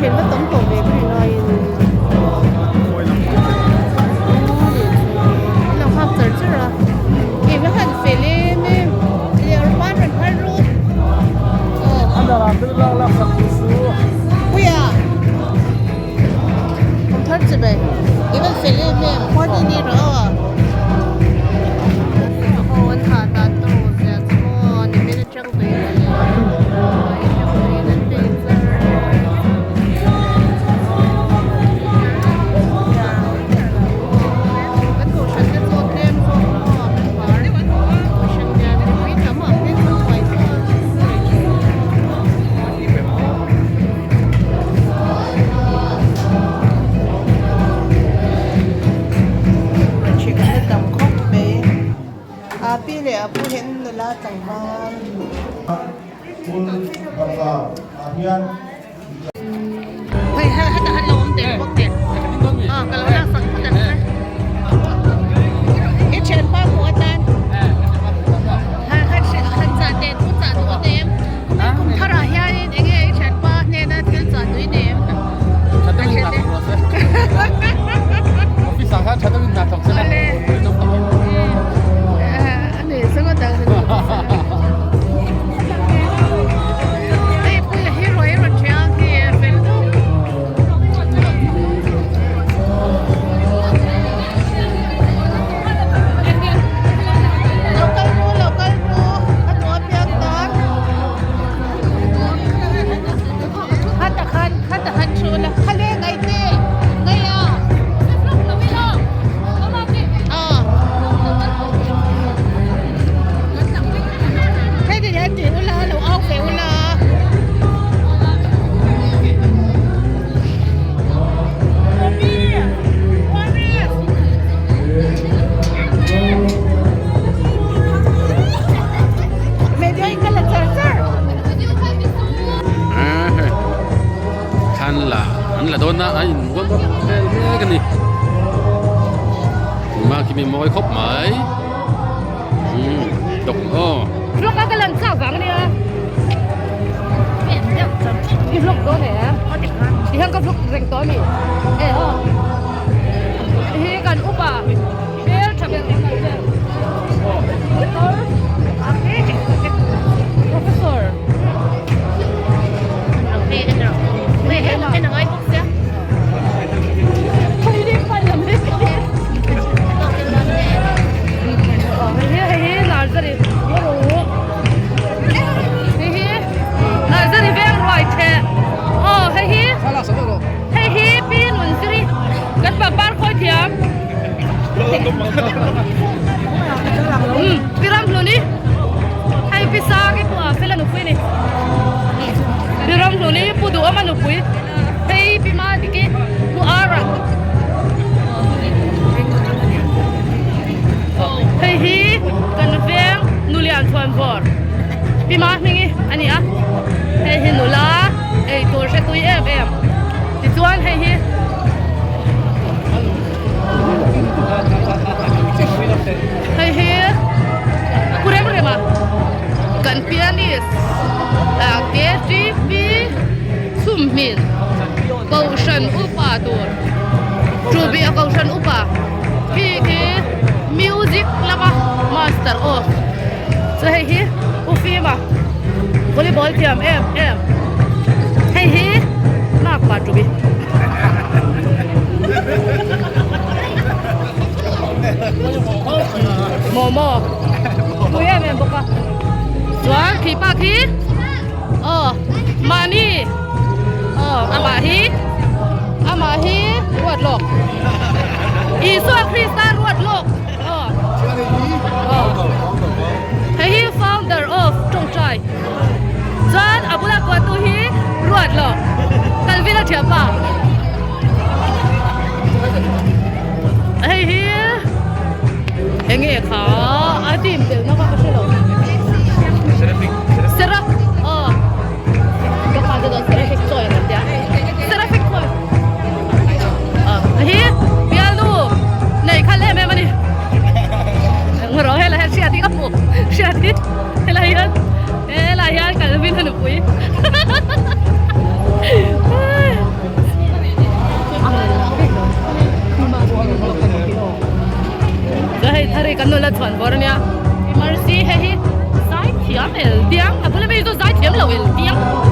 Thian va tam tawh ve ka rin aiin. An lo nghak char char a. Ih va han fel em em. Ban rawn phar ru. Puia. Awm thar che ber. I van fel em em. Party ni rawh aw. Aw an hah dan tawh zia chu maw nimin atang tawhin an atang tawhin an bei char. Kan kohhran te chu tlem zawk maw member kohhran lian mipui tam ah phei chuan huai chuan. A pi leh a pu hian nula tlangval. Hei heta han lo awm tel bawk nen aw ka lo lak sak phawt ang che i thianpa hmuh atan han han han chah teh thu chah duh a nem kum tharah hianin eng nge i thianpa hnena thil chah duh i nem Tha deuhin hna thawk rawh se office ah khan tha deuhin hna thawk se la rinawm takin. A nei zawng a dang Hei puia hi ruai rawn thiang hi a fel deuh. Lo kal ru lo kal ru a duh apiang tan. Khata khan khata han thu la khale ngai te ngai a Hei ti hian ti ula lo au ve ula. Media in ka la char char. Thlan la an la dawn a a in warm up vel mek a ni ma khi mi mawi khawp mai umm dawk aw. Vlog a ka lan chak vang ania i vlog dawn e ti hian ka vlog reng tawh ani e aw hi kan upa hmel tha ber doctor professor Hei hi Pi Nunziri kan pangpar khawi thiam Pi Ramhluni hei Pi Sangi pawh a fel a nupui a ni Pi Ramhluni Pu Duhawma nupui hei Pi Madiki Pu Ara hei hi kan veng Nulian Chhuanvawr Pi Mahmingi a ni a hei hi nula ei tur hre tui em em tichuan hei hi Hei hi pu rem rem a kan pianist ah KTP chhumhmin kohhran upa tur Trubi a kohhran upa khi khi music lama master of chu hei hi u fima volleyball thiam em em hei hi makpa Trubi. Momo pui em em bawk a chuan khi pa khi aw mahni aw amah hi amah hi ruat lawk Isua Krista ruat lawk aw aw hei hi founder of tawngtai chuan a bula kuahtu hi ruat lawk Calvin a thianpa. Hei hi enge kha a team tel na kha ka hre lo Seraph aw ka pa te dawn Seraphic chawi an tia Seraphic chawi hei hi bialnu nei kha lem em ani engmaw rawh helai hian hriat hi ka hmu hriat hi helai hian helai hian. kan nula chhuan bawr ania. Pi Mercy hei hi zaithiam el diang a bula mi chu zaithiam lo el diang.